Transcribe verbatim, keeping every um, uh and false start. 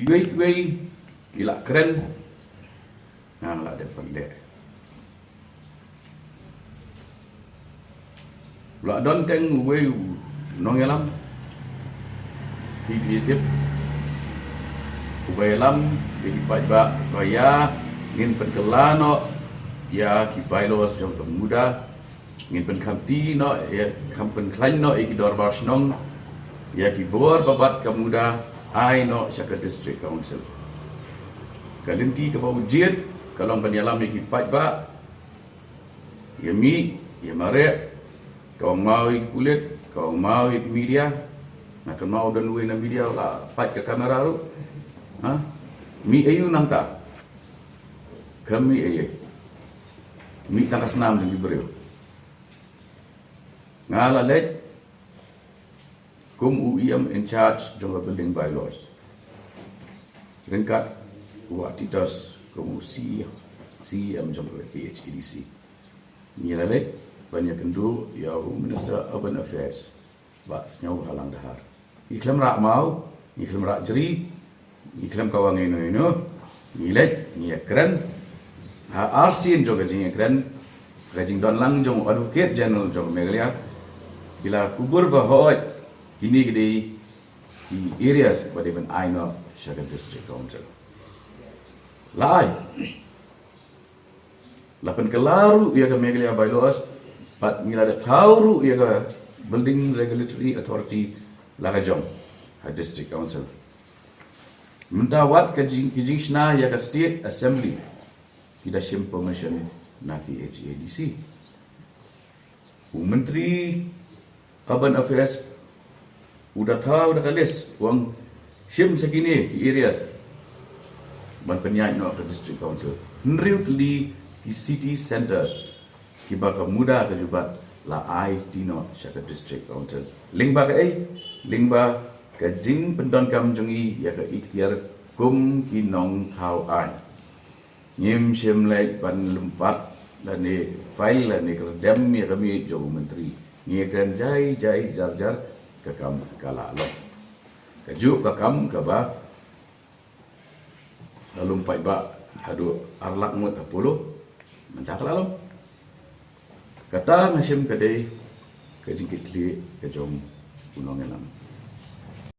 Wei wei ki la kren, nga la dep pyndep. La don teng uwei u nongïalam, phi tip, uba ïalam ïa ki paidbah ba ïa ngin pynkylla noh ïa ki bylaws jong ka MUDA, ngin pynkhamti noh, ïa, kham pynkhlaiñ noh ïa ki dorbar shnong, ïa ki bor ba bat ka MUDA ai noh sha ka District Council. Ka lynti kaba u jied ka long ban ïalam ïa ki paidbah, ïa mih, ïa mareh, ka ong maw ïa ki pulit, ka ong maw ïa ki media. Nga kynmaw don uwei na media la pait ka kamera ruh. Ha? Mih aïu nangta? Ka mih aïu? Mih tang ka snam jong ki briew. Nga la leit kum u E M in charge jong ka building bylaws, ryngkat u Wah Titos kum u C E M, C E M jong ka K H A D C. Ngi la leit ban ïakynduh ïa u Minister Urban Affairs, Bah Sniawbhalang Dhar. Ngi khlem rah maw, ngi khlem rah jri, ngi khlem kawang ïano ïano, ngi leit, ngi ïakren. Ha arsien jong ka jingïakren, ka jingdon lang jong u Advocate General jong Meghalaya, ki la kubur ba hooid kine ki dei ki areas ba dei ban ai noh sha ka District Council. La ai. La pynkylla ruh ïa ka Meghalaya Bylaws, bad ngi la dep thaw ruh ïa ka Building Regulatory Authority la ka jong ha District Council. Mynta wat ka jing, ka jingshna ïa ka State Assembly, ki da shim permission na K H A D C. U Myntri Urban Affairs u da thaw da ka list, u ong shim sa kine ki areas ban pynïaid noh ka District Council. Hynriew tylli ki city centres kiba ka MUDA ka jubab la ai ti noh sha ka District Council. Lyngba kaei? Lyngba ka jingpyndonkam jong ngi ïa ka iktiar kum ki nongthaw aiñ. Ngim shym leit ban lympat lane file lane kyrdem ïa ka miej jong u Myntri. Ngi kren jai jai jar jar, ka kam ka la long. Kajuh ka kam kaba la lum paidbah haduh ar lak ngut ha Polo, mynta ka la long. Kata nga shem ka dei ka jingkitkhlieh ka jong u nongïalam.